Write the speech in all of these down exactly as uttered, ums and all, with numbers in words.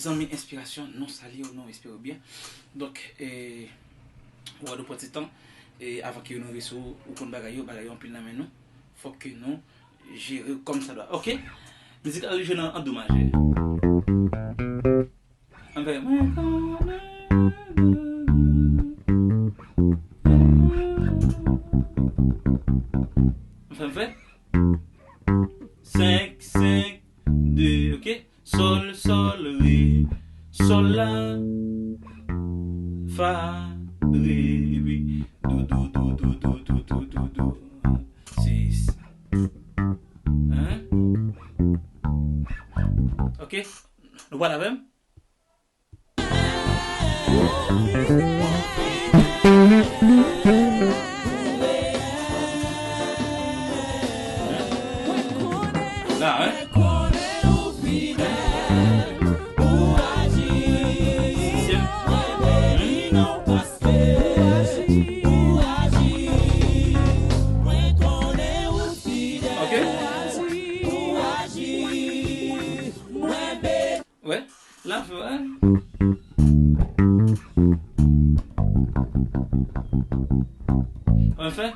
Zanmi enspirasyon, nou salye w, nou espere w byen. Donk, e, w ap pran ti tan, e, avan ke yo rive sou ou, ou konn bagay yo, bagay yo anpil nan men nou. Fòk ke nou jere kòm sa dwa. Oke? Mizik la rive nan an do majè. Ann fè. Ann fè, ann fè. Senk, senk, de, oke? Sòl, sòl, re, sòl la, fa, re, mi, do, do, do, do. Sis. Hein? Ok. Nou pral avè m? La, hein? Sixième. Ok. Wè. La, wè. Ann fè.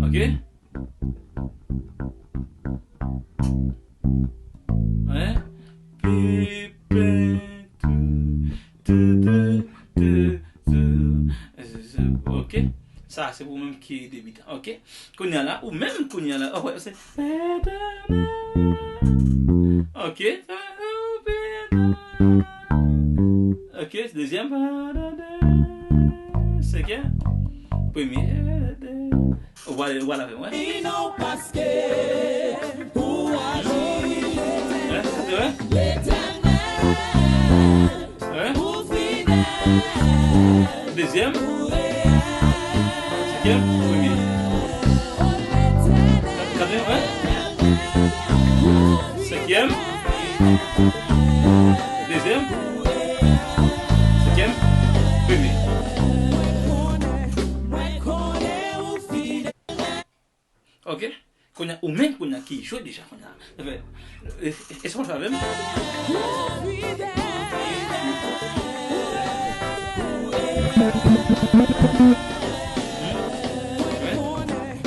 Ok. Hein? Pipen, tou, tou, tou, tou, tou. Ok. Sa, se pou ou menm ki debit. Ok. Kounye a la, ou menm kounye a la. Oh, wè, se. Ok. Ok, dezyèm. Senkyèm. Premye. Ou pral, ou pral avè mwen. Hein? Hein? Dezyèm. Senkyèm. Premye. Katriyèm, hein? Senkyèm. Dezyèm. Senkyèm. Premye. Ok. Kounye a, ou menm kounye a ki jwe deja kounye a. Sa fè, e, e, e sa w fè avè m? Hmm?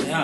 Ya.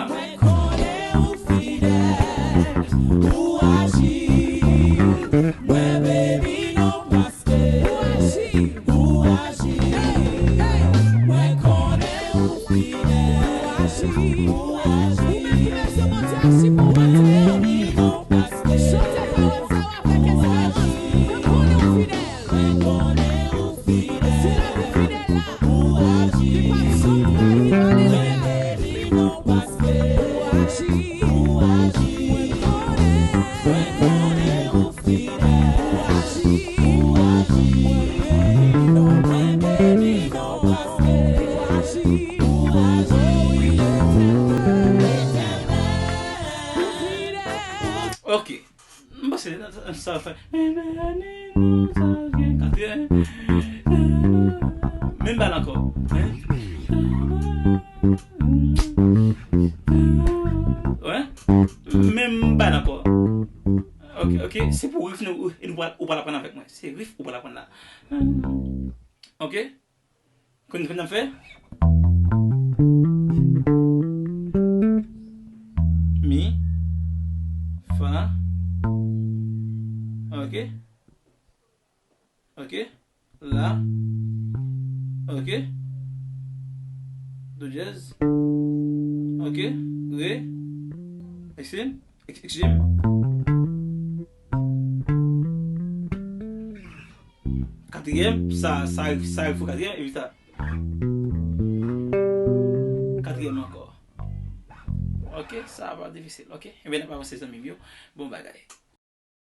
Sa fè. Katriyèm. Menm bal ankò. Wè. Menm bal ankò. Ok, ok. Se pou riff nou, ou, ou pral, ou pral aprann avèk mwen. Se riff ou pral aprann la. Ok. Konn, konn ap fè? Mi, fa, ok, ok, la, ok, do dyèz, ok, re, ekstrim, ek-, ekstrim. Katriyèm, sa, sa, sa riff pou katriyèm, epi sa. Katriyèm ankò. Ok, sa pa difisil, ok? Ebyen, n ap avanse, zanmi m yo. Bon bagay.